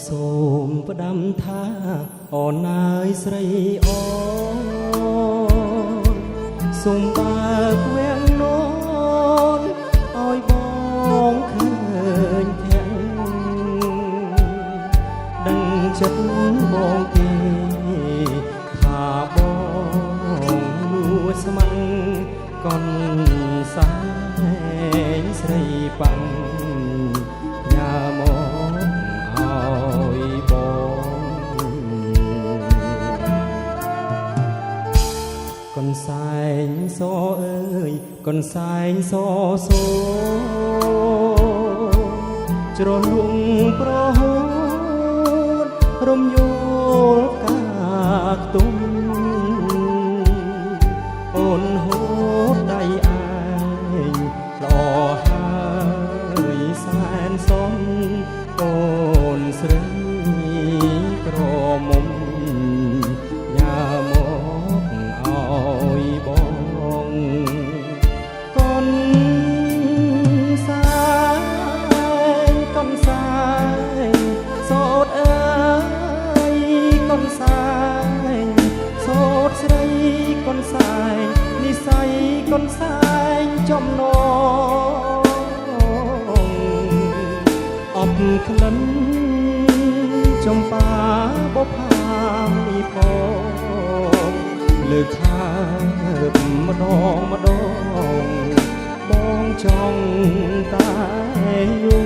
សូមផ្ដាំថាអូនអើយស្រីអូនសូមបើកវាំងននឲ្យបងឃើញធាក់ដឹងចិត្តបងទេថាបងលួចស្ម័គ្រកនសែងស្រីប៉ាំងញ៉ាមកឲ្យបង កនសែងសអើយកនសែងសសូជ្រលងប្រហូតរំយោលកាខ្ទុំអូនហូតដៃឯងល្អហើយសែនសំអូនស្រីក្រមុំញ៉ាមកឲ្យបងកនសែងកនសែងសោតអើយកនសែងសោតស្រីកនសែងនិស័យកនសែងចំណងអបក្លិនចំប៉ាបុផានេះផងលើកខាបម្ដងម្ដងបងចង់តែយ